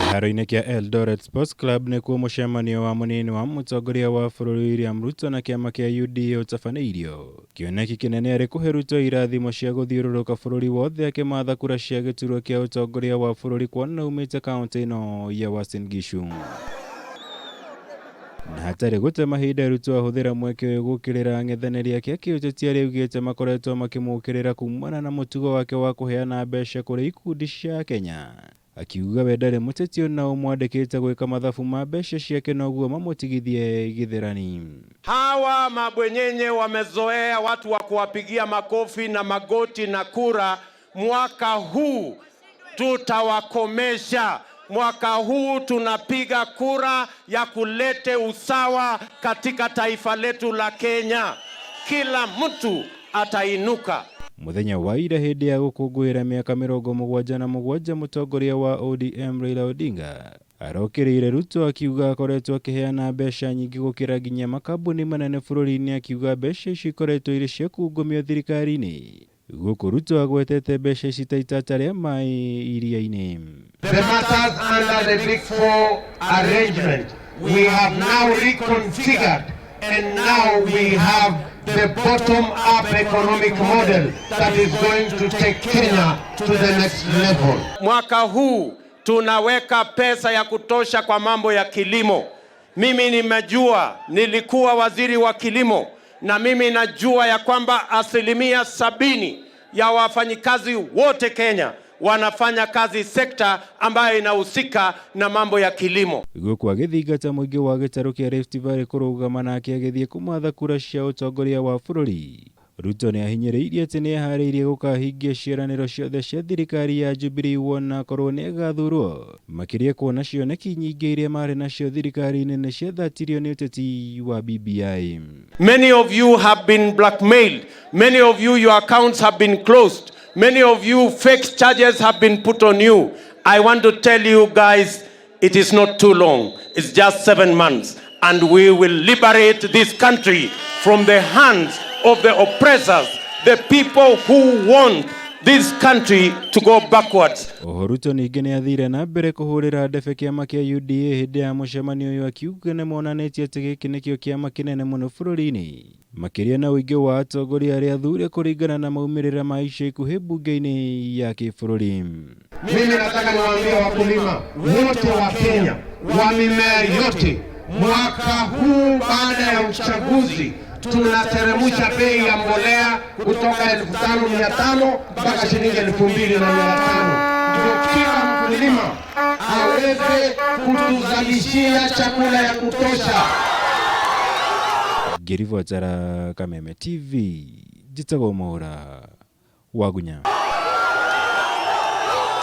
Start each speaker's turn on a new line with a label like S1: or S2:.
S1: Kĩharo-inĩ kĩa Eldoret Sports Club nĩkuo mũcemanio wa mũnini wa mũtongoria wa bũrũri William Ruto na kĩama kĩa UDA ũtabanĩirio. Kĩoneki kĩnene arĩ kũhe Ruto irathimo cia gũthiũrũrũka bũrũri wothe akĩmatha kura cia gĩturwa kĩa ũtongoria wa bũrũri kuona aumĩte kaũntĩ ĩno ya Uasin Gishu. Na hatarĩ gũte mahinda Ruto ahũthĩra mweke ũyũ gũkĩrĩra ang'ethanĩri ake a kĩũteti arĩa augĩte makoretwo makĩmũkĩrĩra kumana na mũtugo wake wa kũheana mbeca kũrĩ ikundi cia Kenya. Akiuga we ndarĩ mũteti ona ũmwandĩkĩte gwĩka mathabu ma mbeca ciake noguo mamũtigithie gĩthĩrani.
S2: Hawa mabwenyenye wamezoea watu wa kuwapigia makofi na magoti na kura. Mwaka huu tutawakomesha. Mwaka huu tunapiga kura ya kulete usawa katika taifa letu la Kenya. Kila mtu atainuka.
S1: Mũthenya wa ira hĩndĩ ya gũkũngũĩra mĩaka 77 mũtongoria wa ODM Raila Odinga arokĩrĩire Ruto akiuga akoretwo akĩheana mbeca nyingĩ gũkĩra nginya makambuni manene bũrũri-inĩ, akiuga mbeca icio ikoretwo irĩ cia kungumio thirikari-inĩ. Gũkũ Ruto agwetete mbeca ici ta itata rĩa maĩ iria-inĩ.
S3: The matters under the Big Four arrangement, we have now reconfigured and now we have the bottom-up economic model that is going to take Kenya to the next level.
S2: Mwaka huu tunaweka pesa ya kutosha kwa mambo ya kilimo. Mimi nimejua, nilikuwa waziri wa kilimo na mimi najua ya kwamba 70% ya wafanyikazi wote Kenya wanafanya kazi sekta ambayo inahusika na mambo ya kilimo.
S1: Gũkũ agĩthingata mũingĩ wa gĩtarũ kĩa Rift Valley kũrũgama nake agĩthiĩ kũmatha kura cia ũtongoria wa bũrũri. Ruto nĩ ahinyĩrĩirie atĩ nĩ eharĩirie gũkahingia ciĩranĩro ciothe cia thirikari ya Jubilee wona akorwo nĩ agathurwo, makĩria kuona cioneki nyingĩ iria marĩ nacio thirikari-inĩ nĩ ciathatirio nĩ ũteti wa BBI.
S2: Many of you have been blackmailed. Many of you, your accounts have been closed. Many of you, fake charges have been put on you. I want to tell you guys, it is not too long. It's just 7 months. And we will liberate this country from the hands of the oppressors, the people who want this country to go backwards.
S1: Oho Ruto ningĩ nĩ athire na mbere kũhũrĩra ndebe kĩama kĩa UDA hĩndĩ ya mũcemanio ũyũ, akiuga nĩ monanĩtie atĩ gĩkĩ nĩkĩo kĩama kĩnene mũno bũrũri-inĩ, makĩria na ũingĩ wa atongoria arĩa athure kũringana na maumĩrĩra ma ica ikuhĩ mbunge-inĩ ya kĩbũrũri.
S3: Mimi nataka niwaambie wakulima wote wa Kenya wa mimea yote, mwaka huu baada ya uchaguzi tunateremsha bei ya mbolea kutoka 5,500 mpaka shilingi 2,500, ndio kila mkulima aweze kutuzalishia chakula ya kutosha.
S1: Ngĩribotera Kameme TV, njĩtagwo Mwaũra Wagunya.